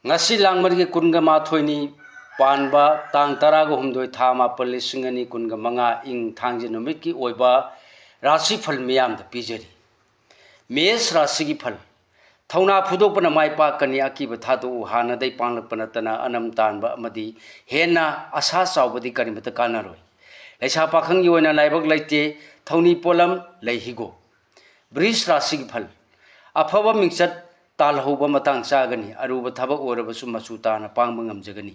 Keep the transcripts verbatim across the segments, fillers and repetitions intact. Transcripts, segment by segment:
ꯉꯁꯤ ꯂꯥꯡꯕꯟꯒꯤ ꯀꯨꯟꯒ ꯃꯥꯊꯣꯏꯅꯤ ꯄꯥꯟꯕ ꯇꯥꯡ ꯇꯔꯥꯒ ꯍꯨꯝꯗꯣꯏ, ꯊꯥ ꯃꯥꯄꯜ, ꯂꯤꯁꯤꯡ ꯑꯅꯤ ꯀꯨꯟꯒ ꯃꯉꯥ, ꯏꯪ ꯊꯥꯡꯖ ꯅꯨꯃꯤꯠꯀꯤ ꯑꯣꯏꯕ ꯔꯥꯁꯤꯐꯜ ꯃꯤꯌꯥꯝꯗ ꯄꯤꯖꯔꯤ꯫ ꯃꯦꯁ ꯔꯥꯁꯤꯒꯤ ꯐꯜ꯫ ꯊꯧꯅꯥ ꯐꯨꯗꯣꯛꯄꯅ ꯃꯥꯏ ꯄꯥꯛꯀꯅꯤ꯫ ꯑꯀꯤꯕ ꯊꯥꯗꯣꯛꯎ꯫ ꯍꯥꯟꯅꯗꯩ ꯄꯥꯡꯂꯛꯄ ꯅꯠꯇꯅ ꯑꯅꯝ ꯇꯥꯟꯕ ꯑꯃꯗꯤ ꯍꯦꯟꯅ ꯑꯁꯥ ꯆꯥꯎꯕꯗꯤ ꯀꯔꯤꯃꯠꯇ ꯀꯥꯟꯅꯔꯣꯏ꯫ ꯂꯩꯁꯥ ꯄꯥꯈꯪꯒꯤ ꯑꯣꯏꯅ ꯂꯥꯏꯕꯛ ꯂꯩꯇꯦ꯫ ꯊꯧꯅꯤ ꯄꯣꯠꯂꯝ ꯂꯩ ꯍꯤꯒꯣꯛ꯫ ꯕ꯭ꯔꯤꯖ ꯔꯥꯁꯤꯒꯤ ꯐꯜ꯫ ꯑꯐꯕ ꯃꯤꯡꯆꯠ ꯇꯥꯜꯍꯧꯕ ꯃꯇꯥꯡ ꯆꯥꯒꯅꯤ꯫ ꯑꯔꯨꯕ ꯊꯕꯛ ꯑꯣꯏꯔꯕꯁꯨ ꯃꯆꯨ ꯇꯥꯅ ꯄꯥꯡꯕ ꯉꯝꯖꯒꯅꯤ꯫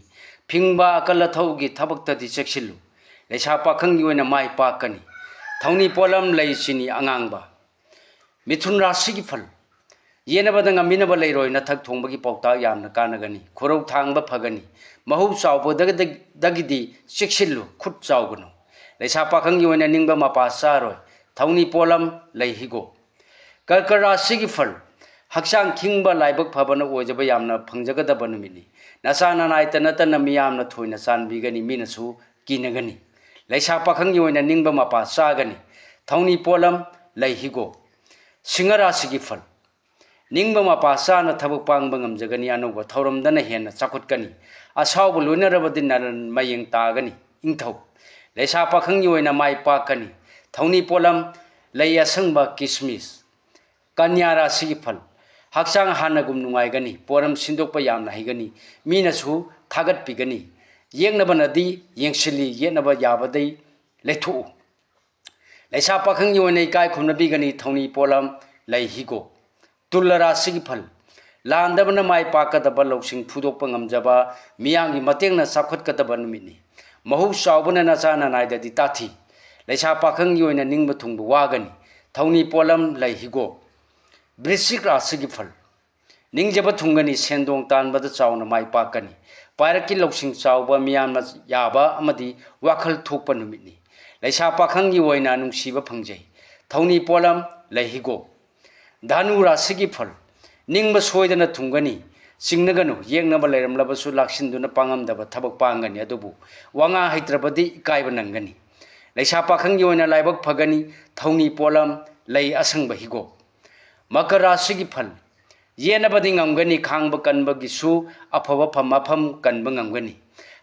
ꯐꯤꯡꯕ ꯑꯀꯜ ꯑꯊꯧꯒꯤ ꯊꯕꯛꯇꯗꯤ ꯆꯦꯛꯁꯤꯜꯂꯨ꯫ ꯂꯩꯁꯥ ꯄꯥꯈꯪꯒꯤ ꯑꯣꯏꯅ ꯃꯥꯏ ꯄꯥꯛꯀꯅꯤ꯫ ꯊꯧꯅꯤ ꯄꯣꯠꯂꯝ ꯂꯩ ꯆꯤꯅꯤ ꯑꯉꯥꯡꯕ꯫ ꯃꯤꯊꯨꯟ ꯔꯥꯁꯤꯒꯤ ꯐꯜ꯫ ꯌꯦꯠꯅꯕꯗ ꯉꯝꯃꯤꯟꯅꯕ ꯂꯩꯔꯣꯏ꯫ ꯅꯊꯛ ꯊꯣꯡꯕꯒꯤ ꯄꯥꯎꯇꯥꯛ ꯌꯥꯝꯅ ꯀꯥꯟꯅꯒꯅꯤ꯫ ꯈꯨꯔꯧ ꯊꯥꯡꯕ ꯐꯒꯅꯤ꯫ ꯃꯍꯧ ꯆꯥꯎꯕꯗꯒꯤꯗꯤ ꯆꯦꯛꯁꯤꯜꯂꯨ꯫ ꯈꯨꯠ ꯆꯥꯎꯒꯅꯨ꯫ ꯂꯩꯁꯥ ꯄꯥꯈꯪꯒꯤ ꯑꯣꯏꯅ ꯅꯤꯡꯕ ꯃꯄꯥ ꯆꯥꯔꯣꯏ꯫ ꯊꯧꯅꯤ ꯄꯣꯠꯂꯝ ꯂꯩ ꯍꯤꯒꯣꯛ꯫ ꯀꯔꯀ ꯔꯥꯁꯤꯒꯤ ꯐꯜ꯫ ꯍꯛꯆꯥꯡ ꯈꯤꯡꯕ, ꯂꯥꯏꯕꯛ ꯐꯕꯅ ꯑꯣꯏꯖꯕ ꯌꯥꯝꯅ ꯐꯪꯖꯒꯗꯕ ꯅꯨꯃꯤꯠꯅꯤ꯫ ꯅꯆꯥ ꯅꯅꯥꯏꯇ ꯅꯠꯇꯅ ꯃꯤꯌꯥꯝꯅ ꯊꯣꯏꯅ ꯆꯥꯟꯕꯤꯒꯅꯤ, ꯃꯤꯅꯁꯨ ꯀꯤꯅꯒꯅꯤ꯫ ꯂꯩꯁꯥ ꯄꯥꯈꯪꯒꯤ ꯑꯣꯏꯅ ꯅꯤꯡꯕ ꯃꯄꯥ ꯆꯥꯒꯅꯤ꯫ ꯊꯧꯅꯤ ꯄꯣꯠꯂꯝ ꯂꯩ ꯍꯤꯒꯣꯛ꯫ ꯁꯤꯡꯍ ꯔꯥꯁꯤꯒꯤ ꯐꯜ꯫ ꯅꯤꯡꯕ ꯃꯄꯥ ꯆꯥꯅ ꯊꯕꯛ ꯄꯥꯡꯕ ꯉꯝꯖꯒꯅꯤ꯫ ꯑꯅꯧꯕ ꯊꯧꯔꯝꯗꯅ ꯍꯦꯟꯅ ꯆꯥꯎꯈꯠꯀꯅꯤ꯫ ꯑꯁꯥꯎꯕ ꯂꯣꯏꯅꯔꯕꯗꯤ ꯅꯔꯟ ꯃꯌꯦꯡ ꯇꯥꯒꯅꯤ꯫ ꯏꯪꯊꯧ꯫ ꯂꯩꯁꯥ ꯄꯥꯈꯪꯒꯤ ꯑꯣꯏꯅ ꯃꯥꯏ ꯄꯥꯛꯀꯅꯤ꯫ ꯊꯧꯅꯤ ꯄꯣꯠꯂꯝ ꯂꯩ ꯑꯁꯪꯕ, ꯀꯤꯁꯃꯤꯁ꯫ ꯀꯟꯌꯥ ꯔꯥꯁꯤꯒꯤ ꯐꯜ꯫ ꯍꯛꯆꯥꯡ ꯍꯥꯟꯅꯒꯨꯝ ꯅꯨꯡꯉꯥꯏꯒꯅꯤ꯫ ꯄꯣꯠꯂꯝ ꯁꯤꯟꯗꯣꯛꯄ ꯌꯥꯝꯅ ꯍꯩꯒꯅꯤ꯫ ꯃꯤꯅꯁꯨ ꯊꯥꯒꯠꯄꯤꯒꯅꯤ꯫ ꯌꯦꯛꯅꯕꯅꯗꯤ ꯌꯦꯡꯁꯤꯜꯂꯤ, ꯌꯦꯠꯅꯕ ꯌꯥꯕꯗꯩ ꯂꯩꯊꯣꯛꯎ꯫ ꯂꯩꯁꯥ ꯄꯥꯈꯪꯒꯤ ꯑꯣꯏꯅ ꯏꯀꯥꯏ ꯈꯨꯝꯅꯕꯤꯒꯅꯤ꯫ ꯊꯧꯅꯤ ꯄꯣꯠꯂꯝ ꯂꯩ ꯍꯤꯒꯣꯛ꯫ ꯇꯨꯂ ꯔꯥꯁꯤꯒꯤ ꯐꯜ꯫ ꯂꯥꯟꯗꯕꯅ ꯃꯥꯏ ꯄꯥꯛꯀꯗꯕ, ꯂꯧꯁꯤꯡ ꯐꯨꯗꯣꯛꯄ ꯉꯝꯖꯕ, ꯃꯤꯌꯥꯝꯒꯤ ꯃꯇꯦꯡꯅ ꯆꯥꯎꯈꯠꯀꯗꯕ ꯅꯨꯃꯤꯠꯅꯤ꯫ ꯃꯍꯧ ꯆꯥꯎꯕꯅ ꯅꯆꯥ ꯅꯅꯥꯏꯗꯗꯤ ꯇꯥꯊꯤ꯫ ꯂꯩꯁꯥ ꯄꯥꯈꯪꯒꯤ ꯑꯣꯏꯅ ꯅꯤꯡꯕ ꯊꯨꯡꯕ ꯋꯥꯒꯅꯤ꯫ ꯊꯧꯅꯤ ꯄꯣꯠꯂꯝ ꯂꯩ ꯍꯤꯒꯣꯛ꯫ ꯕ꯭ꯔꯤꯁꯤꯛ ꯔꯥꯁꯤꯒꯤ ꯐꯜ꯫ ꯅꯤꯡꯖꯕ ꯊꯨꯡꯒꯅꯤ꯫ ꯁꯦꯟꯗꯣꯡ ꯇꯥꯟꯕꯗ ꯆꯥꯎꯅ ꯃꯥꯏ ꯄꯥꯛꯀꯅꯤ꯫ ꯄꯥꯏꯔꯛꯀꯤ ꯂꯧꯁꯤꯡ ꯆꯥꯎꯕ, ꯃꯤꯌꯥꯝꯅ ꯌꯥꯕ ꯑꯃꯗꯤ ꯋꯥꯈꯜ ꯊꯣꯛꯄ ꯅꯨꯃꯤꯠꯅꯤ꯫ ꯂꯩꯁꯥ ꯄꯥꯈꯪꯒꯤ ꯑꯣꯏꯅ ꯅꯨꯡꯁꯤꯕ ꯐꯪꯖꯩ꯫ ꯊꯧꯅꯤ ꯄꯣꯠꯂꯝ ꯂꯩ ꯍꯤꯒꯣꯛ꯫ ꯙꯅꯨ ꯔꯥꯁꯤꯒꯤ ꯐꯜ꯫ ꯅꯤꯡꯕ ꯁꯣꯏꯗꯅ ꯊꯨꯡꯒꯅꯤ꯫ ꯆꯤꯡꯅꯒꯅꯨ꯫ ꯌꯦꯛꯅꯕ ꯂꯩꯔꯝꯂꯕꯁꯨ ꯂꯥꯛꯁꯤꯟꯗꯨꯅ ꯄꯥꯡꯉꯝꯗꯕ ꯊꯕꯛ ꯄꯥꯡꯒꯅꯤ꯫ ꯑꯗꯨꯕꯨ ꯋꯥꯉꯥꯡ ꯍꯩꯇ꯭ꯔꯕꯗꯤ ꯏꯀꯥꯏꯕ ꯅꯪꯒꯅꯤ꯫ ꯂꯩꯁꯥ ꯄꯥꯈꯪꯒꯤ ꯑꯣꯏꯅ ꯂꯥꯏꯕꯛ ꯐꯒꯅꯤ꯫ ꯊꯧꯅꯤ ꯄꯣꯠꯂꯝ ꯂꯩ ꯑꯁꯪꯕ ꯍꯤꯒꯣꯛ꯫ ꯃꯀꯔ ꯔꯥꯁꯤꯒꯤ ꯐꯜ꯫ ꯌꯦꯟꯅꯕꯗꯤ ꯉꯝꯒꯅꯤ, ꯈꯥꯡꯕ ꯀꯟꯕꯒꯤꯁꯨ ꯑꯐꯕ ꯐꯝ ꯃꯐꯝ ꯀꯟꯕ ꯉꯝꯒꯅꯤ꯫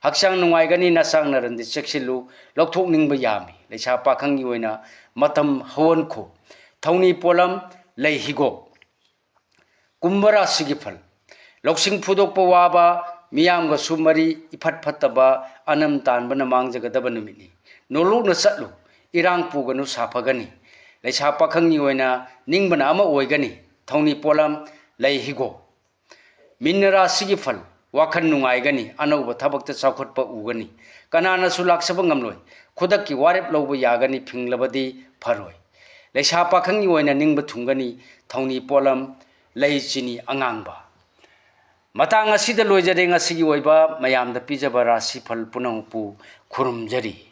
ꯍꯛꯆꯥꯡ ꯅꯨꯡꯉꯥꯏꯒꯅꯤ, ꯅꯁꯥꯡ ꯅꯔꯟꯗꯤ ꯆꯦꯛꯁꯤꯜꯂꯨ, ꯂꯧꯊꯣꯛꯅꯤꯡꯕ ꯌꯥꯝꯃꯤ꯫ ꯂꯩꯁꯥ ꯄꯥꯈꯪꯒꯤ ꯑꯣꯏꯅ ꯃꯇꯝ ꯍꯧꯍꯟꯈꯣ꯫ ꯊꯧꯅꯤ ꯄꯣꯠꯂꯝ ꯂꯩ ꯍꯤꯒꯣꯛ꯫ ꯀꯨꯝꯚ ꯔꯥꯁꯤꯒꯤ ꯐꯜ꯫ ꯂꯧꯁꯤꯡ ꯐꯨꯗꯣꯛꯄ ꯋꯥꯕ, ꯃꯤꯌꯥꯝꯒꯁꯨ ꯃꯔꯤ ꯏꯐꯠ ꯐꯠꯇꯕ, ꯑꯅꯝ ꯇꯥꯟꯕꯅ ꯃꯥꯡꯖꯒꯗꯕ ꯅꯨꯃꯤꯠꯅꯤ꯫ ꯅꯣꯂꯨꯛꯅ ꯆꯠꯂꯨ, ꯏꯔꯥꯡ ꯄꯨꯒꯅꯨ, ꯁꯥꯐꯒꯅꯤ꯫ ꯂꯩꯁꯥ ꯄꯥꯈꯪꯒꯤ ꯑꯣꯏꯅ ꯅꯤꯡꯕꯅ ꯑꯃ ꯑꯣꯏꯒꯅꯤ꯫ ꯊꯧꯅꯤ ꯄꯣꯠꯂꯝ ꯂꯩ ꯍꯤꯒꯣꯛ꯫ ꯃꯤꯟꯅ ꯔꯥꯁꯤꯒꯤ ꯐꯜ꯫ ꯋꯥꯈꯜ ꯅꯨꯡꯉꯥꯏꯒꯅꯤ, ꯑꯅꯧꯕ ꯊꯕꯛꯇ ꯆꯥꯎꯈꯠꯄ ꯎꯒꯅꯤ꯫ ꯀꯅꯥꯅꯁꯨ ꯂꯥꯛꯆꯕ ꯉꯝꯂꯣꯏ꯫ ꯈꯨꯗꯛꯀꯤ ꯋꯥꯔꯦꯞ ꯂꯧꯕ ꯌꯥꯒꯅꯤ, ꯐꯤꯡꯂꯕꯗꯤ ꯐꯔꯣꯏ꯫ ꯂꯩꯁꯥ ꯄꯥꯈꯪꯒꯤ ꯑꯣꯏꯅ ꯅꯤꯡꯕ ꯊꯨꯡꯒꯅꯤ꯫ ꯊꯧꯅꯤ ꯄꯣꯠꯂꯝ ꯂꯩ ꯆꯤꯅꯤ ꯑꯉꯥꯡꯕ꯫ ꯃꯇꯥꯡ ꯑꯁꯤꯗ ꯂꯣꯏꯖꯔꯦ ꯉꯁꯤꯒꯤ ꯑꯣꯏꯕ ꯃꯌꯥꯝꯗ ꯄꯤꯖꯕ ꯔꯥꯁꯤꯐꯜ ꯄꯨꯝꯅꯃꯛꯄꯨ ꯈꯨꯔꯨꯝꯖꯔꯤ꯫